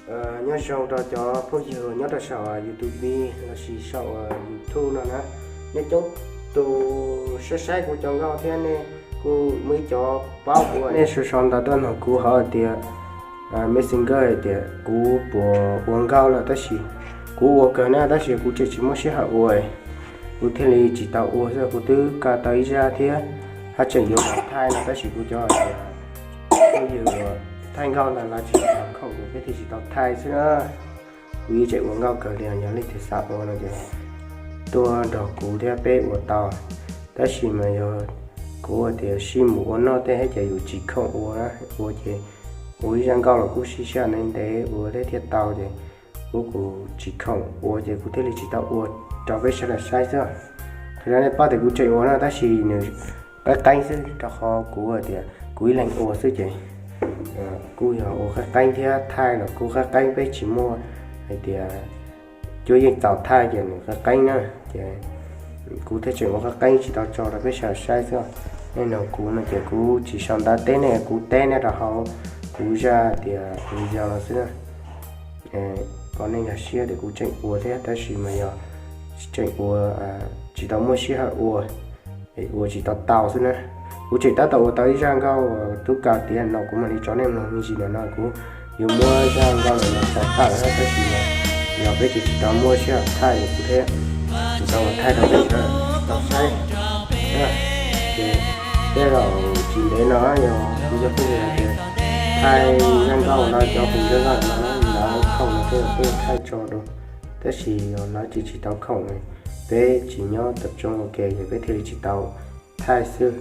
Nyob zoo rau cov phooj ywg nyob rau saum YouTube lossis saum YouTube no na. Nej coob tus saib saib kuv cov nkauj thiab nej kuj muaj ib co paub kuv, nej sau sau ntawv tuaj nug kuv hauv tias Messenger hais tias kuv puas ua nkauj lawm, tab sis kuv ua kawg na tab sis kuv tseem tsis muaj sij hawm ua. Kuv thiaj li tsis tau ua xwb, kuv twb kaw tau ib zaj thiab haj tseem yuav thaij no tab sis kuv cov tias phooj ywg uas thaij nkauj ntawd lawv tsis tau khoom kuv peb thiaj tsis tau thaij xwb na. Kuv yeej tseem ua nkauj kawg li, yog leej twg xav ua no ces tuaj nrog kuv thiab peb ua tau. Tab sis mas yog kuv tias sib mus ua noj tej thiab ces yus tsis khoom ua, ua ces ua ib zaj nkauj los kuj sib sij hawm ntev ntev ua thiab thiaj tau ces kuv kuv tsis khoom ua ces kuv thiaj li tsis tau ua rau peb sawv daws saib xwb. Qhia rau nej paub tias kuv tseem ua no tab sis nws qeeb qeeb xwb rau qhov kuv tias kuv ib leeg ua xwb ces kuj yog ua qeeb qeeb thiab thaij los kuj qeeb qeeb, peb tsis muaj hais tias cuab yeej txaus thaij ces nws qeeb qeeb na ces kuv thiaj tseem ua qeeb qeeb tsis tau tso rau peb sawv daws saib xwb. Nej nug kuv no ces kuv tsis sau ntawv teb nej, kuv teb nej rau hauv kuv zaj tias kuv yog no xwb na. Kom nej nkag siab tias kuv tseem ua thiab tab sis mas yog tseem ua tsis tau muaj sij hawm ua, ua tsis tau tau xwb na. Kuv tseem tab tom ua tau ib zaj nkauj tub kaw tiav no kuv mam li tso nej mloog me ntsis ntawm no, kuv yuav muab zaj nkauj ntawm no tso tawm na tab sis mas yog peb tseem tsis tau muaj sij hawm thaij kuv thiaj tsis tau thaij rau peb sawv daws tau saib. Ces tej zaum tsis ntev no yog kuv cov phooj ywg hais tias thaij zaj nkauj no, cov hu zaj nkauj no lawv khoom no tej zaum peb thaij tso rau, tab sis yog lawv tseem tsis tau khoom, peb tsis nyob tab tsoom ua ke ces peb thiaj li tsis tau thaij xwb.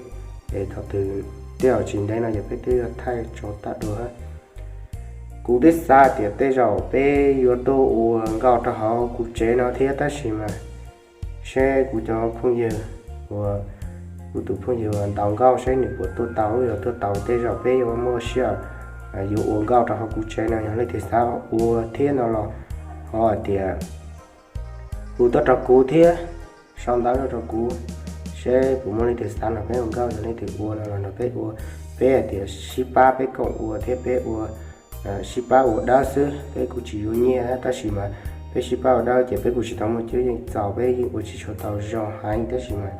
Es thaum twg tej zaum tsis ntev no ces peb twb yuav thaij tso tag dua. Kuv twb xav tias tej zaum peb yuav tuaj ua nkauj rau hauv kuv tsev no thiab tab sis mas seb kuv cov phooj ywg uas, kuv tus phooj ywg uas ntaus nkauj seb nws puas tuaj tau, yog tuaj tau tej zaum peb yuav muaj sij hawm yuav ua nkauj rau hauv kuv tsev no. Yog leej twg xav ua thiab no los ho hais tias hu tuaj rau kuv thiab sau ntawv tuaj rau kuv seb puas muaj leej twg xav nrog peb ua nkauj, yog leej twg ua no los nrog peb ua. Peb hais tias sib pab peb koom ua thiab peb ua, sib pab ua dawb xwb, peb kuj tsis yuav nyiaj tab sis mas peb sib pab ua dawb ces peb kuj tsis tau muaj cuab yeej txaus, peb yeej ua tsis tshua tau zoo heev tab sis mas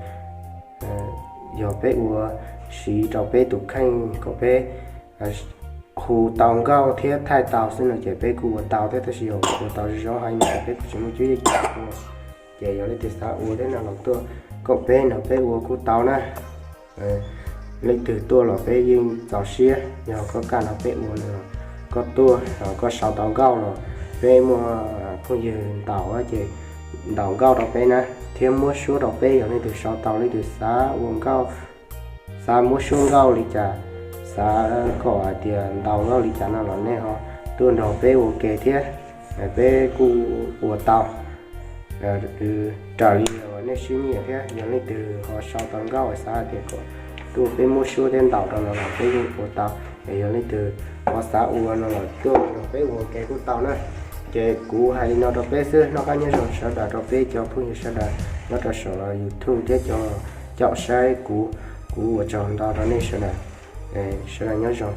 yog peb ua siv rau peb tus kheej kom peb hu tau nkauj thiab thaij tau xwb no ces peb kuj ua tau thiab tab sis yog ua tau zoo heev no ces peb kuj tsis muaj cuab yeej ua. Ces yog leej twg xav ua thiab no los tuaj koom peb nrog peb ua kuj tau na. Leej twg tuaj los peb yeej txaus siab, yog koj kam nrog peb ua no los koj tuaj, koj sau tau nkauj los peb muaj phooj ywg ntaus ces ntaus nkauj rau peb na, thiab muab suab rau peb. Yog leej twg sau tau, leej twg xav ua nkauj, xav muab suab nkauj li cas, xav kom hais tias ntaus nkauj li cas no los nej ho tuaj nrog peb ua ke thiab, peb kuj ua tau raws li uas nej siab nyiam thiab. Yog leej twg ho sau tau nkauj xav hais tias kom tuaj peb muab suab thiab ntaus rau no los peb yeej ua tau. Es yog leej twg ho xav ua no los tuaj nrog peb ua ke kuj tau na. Ces kuv hais li no rau peb xwb, noj qab nyob zoo sawv daws rau peb cov phooj ywg sawv daws nyob rau saum YouTube thiab cov caum saib kuv, kuv ua tsaug ntau rau nej sawv daws. Sawv daws nyob zoo.